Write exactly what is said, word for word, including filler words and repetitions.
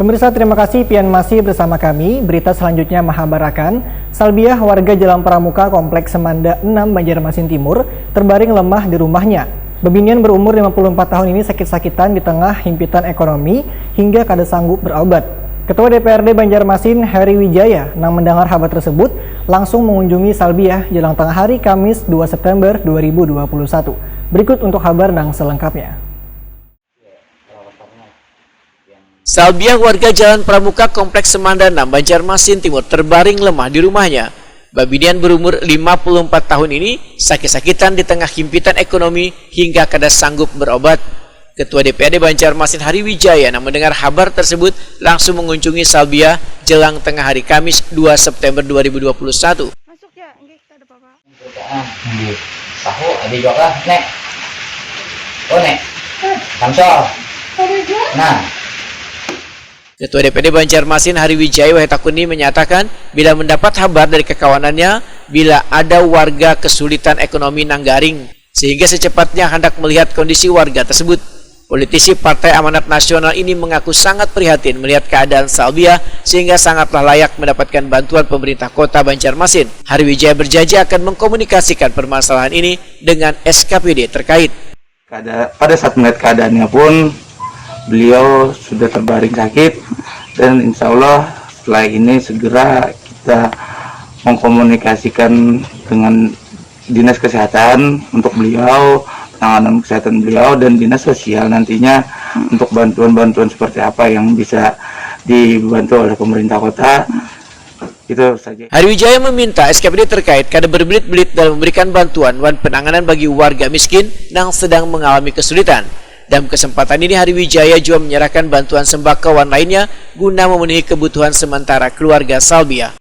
Pemirsa, terima kasih pian masih bersama kami. Berita selanjutnya mahabarakan, Salbiah, warga Jalan Pramuka, Kompleks Semanda enam, Banjarmasin Timur, terbaring lemah di rumahnya. Bebinian berumur lima puluh empat tahun ini sakit-sakitan di tengah himpitan ekonomi hingga kada sanggup berobat. Ketua D P R D Banjarmasin, Heri Wijaya, nang mendengar habar tersebut, langsung mengunjungi Salbiah jelang tengah hari, Kamis, dua September dua ribu dua puluh satu. Berikut untuk habar nang selengkapnya. Salbiah, warga Jalan Pramuka, Kompleks Semanda enam, Banjarmasin Timur, terbaring lemah di rumahnya. Babinian berumur lima puluh empat tahun ini sakit-sakitan di tengah himpitan ekonomi hingga kada sanggup berobat. Ketua D P R D Banjarmasin, Heri Wijaya, nang mendengar habar tersebut, langsung mengunjungi Salbiah jelang tengah hari, Kamis, dua September dua ribu dua puluh satu. Masuk ya, nggih, kada apa-apa. Ah, nggih. Tahu, ada juga kah, Nek? Oh, Nek. Samsol. Nah. Ketua D P D Banjarmasin, Heri Wijaya, wahai takuni, menyatakan bila mendapat habar dari kekawanannya bila ada warga kesulitan ekonomi nang garing, sehingga secepatnya hendak melihat kondisi warga tersebut. Politisi Partai Amanat Nasional ini mengaku sangat prihatin melihat keadaan Salbiah, sehingga sangatlah layak mendapatkan bantuan pemerintah Kota Banjarmasin. Heri Wijaya berjanji akan mengkomunikasikan permasalahan ini dengan S K P D terkait. Pada saat melihat keadaannya pun, beliau sudah terbaring sakit, dan insya Allah setelah ini segera kita mengkomunikasikan dengan Dinas Kesehatan untuk beliau, penanganan kesehatan beliau, dan Dinas Sosial nantinya untuk bantuan-bantuan seperti apa yang bisa dibantu oleh pemerintah kota. Itu saja. Heri Wijaya meminta S K P D terkait kada berbelit-belit dalam memberikan bantuan wan penanganan bagi warga miskin nang sedang mengalami kesulitan. Dalam kesempatan ini, Heri Wijaya juga menyerahkan bantuan sembako wan lainnya guna memenuhi kebutuhan sementara keluarga Salbiah.